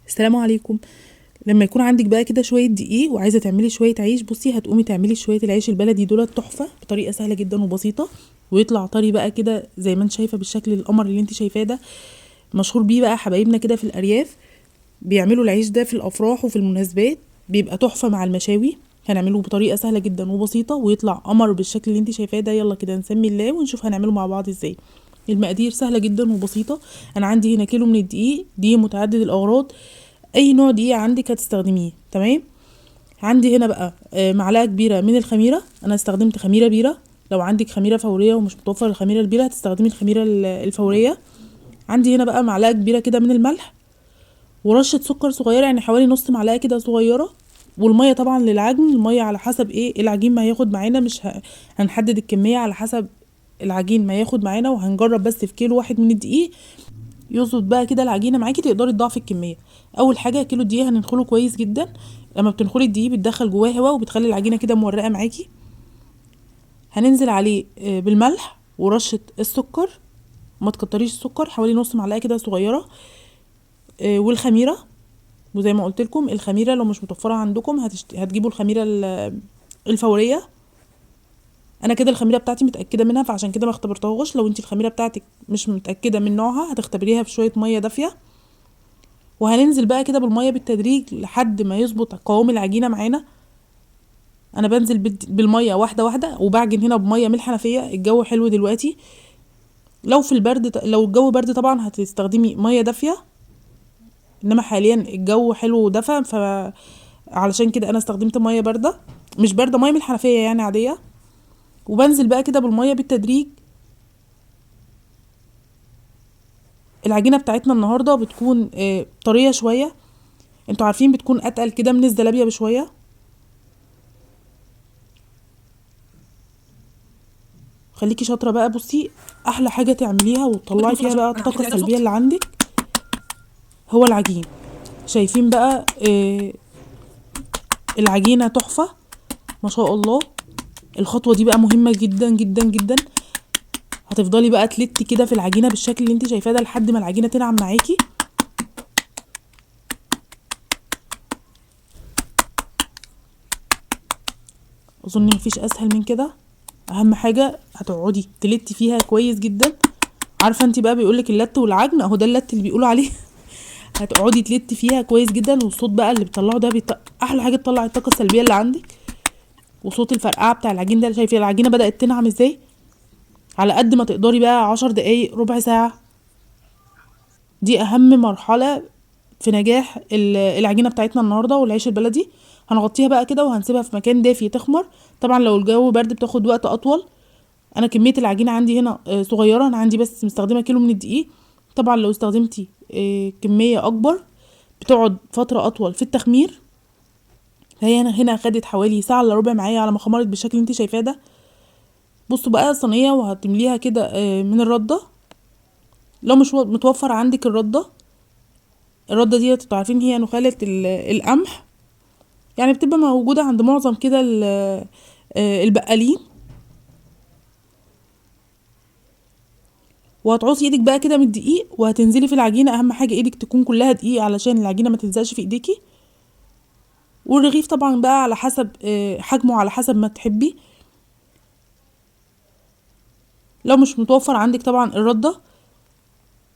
السلام عليكم. لما يكون عندك بقى كده شوية دقيق وعايزه تعملي شوية عيش، بصي هتقومي تعملي شوية العيش البلدي دول تحفة بطريقة سهلة جدا وبسيطة، ويطلع طري بقى كده زي ما انت شايفه بالشكل القمر اللي انت شايفاه ده. مشهور بيه بقى حبايبنا كده في الارياف، بيعملوا العيش ده في الافراح وفي المناسبات، بيبقى تحفة مع المشاوي. هنعمله بطريقة سهلة جدا وبسيطة ويطلع قمر بالشكل اللي انت شايفاه ده. يلا كده نسمي الله ونشوف هنعمله مع بعض ازاي. المقادير سهلة جدا وبسيطة. انا عندي هنا كيلو من الدقيق، دقيق متعدد الاغراض، اي نوع دقيق عندك هتستخدميه، تمام. عندي هنا بقى معلقه كبيرة من الخميره، انا استخدمت خميره بيره. لو عندك خميره فورية ومش متوفر الخميره البيره هتستخدمي الخميره الفورية. عندي هنا بقى معلقه كبيرة كده من الملح، ورشه سكر صغيرة، يعني حوالي نص معلقه كده صغيرة. والمية طبعا للعجن، المية على حسب ايه العجين ما هياخد معانا، مش هنحدد الكمية على حسب العجين ما ياخد معانا، وهنجرب بس في كيلو واحد من الدقيق يظبط بقى كده العجينة معاكي، تقدري تضاعفي الكمية. اول حاجة كيلو الدقيق هننخله كويس جدا. لما بتنخلي الدقيق بتدخل جواه هوا وبتخلي العجينة كده مورقه معاكي. هننزل عليه بالملح ورشه السكر، ما تكتريش السكر، حوالي نص معلقه كده صغيرة، والخميره. وزي ما قلت لكم الخميره لو مش متوفرة عندكم هتجيبوا الخميره الفورية. انا كده الخميره بتاعتي متاكدة منها، فعشان كده ما اختبرتهاش. لو انت الخميره بتاعتك مش متاكدة من نوعها هتختبريها بشوية مية دافيه. وهننزل بقى كده بالمية بالتدريج لحد ما يظبط قوام العجينة معانا. انا بنزل بالمية واحدة واحدة، وبعجن هنا بميه من الحنفية. الجو حلو دلوقتي، لو في البرد لو الجو برد طبعا هتستخدمي مية دافيه، انما حاليا الجو حلو ودفى، فعلشان كده انا استخدمت مية باردة، مش باردة، مية من الحنفية يعني عادية. وبنزل بقى كده بالمية بالتدريج. العجينة بتاعتنا النهارده بتكون طرية شوية، انتوا عارفين بتكون اتقل كده من الزلابيه بشوية. خليكي شاطرة بقى. بصي احلى حاجة تعمليها وتطلعي فيها بقى الطاقة السلبية اللي عندك هو العجين. شايفين بقى العجينة تحفة ما شاء الله. الخطوة دي بقى مهمة جدا جدا جدا. هتفضلي بقى تلتي كده في العجينة بالشكل اللي انت شايفاه ده لحد ما العجينة تنعم معاكي. اظن مفيش اسهل من كده. اهم حاجة هتقعدي تلتي فيها كويس جدا. عارفه انت بقى بيقولك اللت والعجن، اهو ده اللت اللي بيقولوا عليه. هتقعدي تلتي فيها كويس جدا، والصوت بقى اللي بيطلعه ده احلى حاجة تطلع الطاقة السلبية اللي عندك، وصوت الفرقعه بتاع العجين ده. شايفه العجينة بدات تنعم ازاي؟ على قد ما تقدري بقى 10 دقايق ربع ساعة. دي اهم مرحلة في نجاح العجينة بتاعتنا النهارده والعيش البلدي. هنغطيها بقى كده وهنسيبها في مكان دافي تخمر. طبعا لو الجو برد بتاخد وقت اطول. انا كمية العجينة عندي هنا صغيرة، انا عندي بس مستخدمة كيلو من الدقيق. طبعا لو استخدمتي كمية اكبر بتقعد فترة اطول في التخمير. فهي هنا خدت حوالي ساعة الا ربع معايا على ما خمرت بالشكل اللي انت شايفاه ده. بصوا بقى صينية وهتمليها كده من الردة. لو مش متوفر عندك الردة، الردة دي انتوا عارفين هي نخاله القمح، يعني بتبقى موجودة عند معظم كده البقالين. وهتعوصي ايدك بقى كده من الدقيق وهتنزلي في العجينة. اهم حاجة ايدك تكون كلها دقيق علشان العجينة ما تلزقش في ايديكي. والرغيف طبعا بقى على حسب حجمه، على حسب ما تحبي. لو مش متوفر عندك طبعا الردة،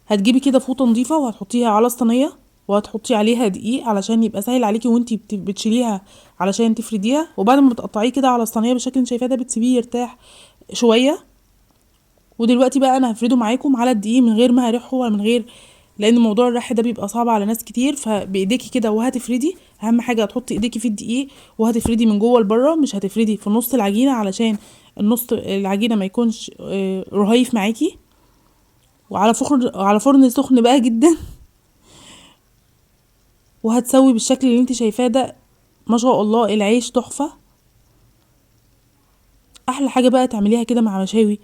هتجيبي كده فوطه نظيفة وهتحطيها على الصينية وهتحطي عليها دقيق علشان يبقى سهل عليكي وانتي بتشيليها علشان تفرديها. وبعد ما بتقطعيه كده على الصينية بالشكل اللي شايفاه ده بتسيبيه يرتاح شوية. ودلوقتي بقى انا هفرده معاكم على الدقيق من غير ما هرحه ولا من غير، لان موضوع الرح ده بيبقى صعب على ناس كتير. فبايديكي كده وهتفردي. اهم حاجة هتحطي ايديكي في الدقيق وهتفردي من جوه لبره، مش هتفردي في نص العجينة علشان النص العجينة ما يكونش رهيف معاكي. وعلى فرن سخن بقى جدا، وهتسوي بالشكل اللي انت شايفاه ده. ما شاء الله العيش تحفة. احلى حاجة بقى تعمليها كده مع مشاوي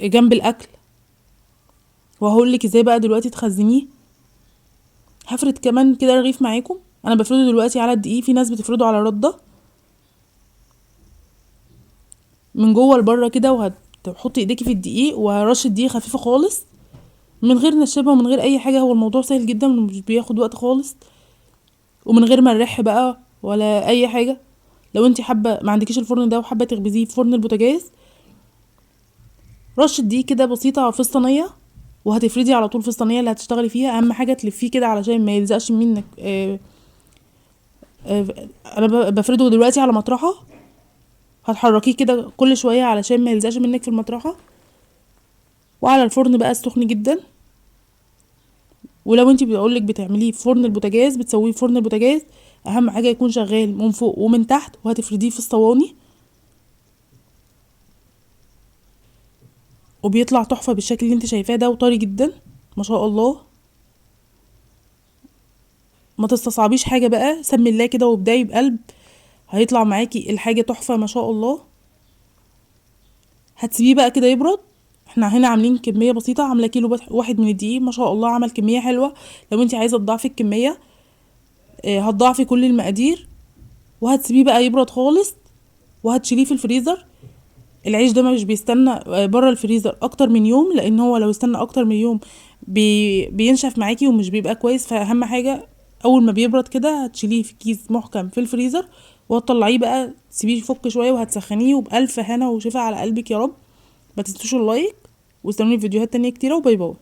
جنب الاكل. وهقول لك ازاي بقى دلوقتي تخزنيه. هفرد كمان كده رغيف معاكم. انا بفرده دلوقتي على الدقيق، في ناس بتفرده على رده من جوه لبره كده. وهتحطي ايديكي في الدقيق وهرشه دقيق خفيفة خالص. من غير نشابه ومن غير اي حاجة. هو الموضوع سهل جدا ومش بياخد وقت خالص، ومن غير ما نرح بقى ولا اي حاجة. لو انت حابة ما عندكيش الفرن ده وحابة تخبزيه في فرن البوتاجاز، رشه دي كده بسيطة في الصينية، وهتفردي على طول في الصينية اللي هتشتغلي فيها. اهم حاجة تلفيه كده علشان ما يلزقش منك. انا بفرده دلوقتي على مطرحه، هتحركيه كده كل شوية علشان ما يلزقش منك في المطرحه. وعلى الفرن بقى السخن جدا. ولو انت بقولك بتعمليه في فرن البوتاجاز، بتسويه في فرن البوتاجاز، اهم حاجة يكون شغال من فوق ومن تحت، وهتفرديه في الصواني وبيطلع تحفة بالشكل اللي انت شايفاه ده، وطري جدا ما شاء الله. ما تستصعبيش حاجة بقى، سمي الله كده وابداي بقلب، هيطلع معاكي الحاجة تحفة ما شاء الله. هتسيبيه بقى كده يبرد. احنا هنا عاملين كمية بسيطة، عامله كيلو واحد من الدقيق، ما شاء الله عمل كمية حلوة. لو انت عايزه تضاعفي الكمية، هتضاعفي كل المقادير. وهتسيبيه بقى يبرد خالص، وهتشيليه في الفريزر. العيش ده مش بيستنى بره الفريزر اكتر من يوم، لان هو لو استنى اكتر من يوم بينشف معاكي ومش بيبقى كويس. فاهم حاجة، اول ما بيبرد كده هتشيليه في كيس محكم في الفريزر، وهتطلعيه بقى تسيبيه يفك شوية، وهتسخنيه. وبالف هنا وشفا على قلبك يا رب. ما تنسوش ال like، واستنوني في فيديوهات تانية كتيرة، و bye bye.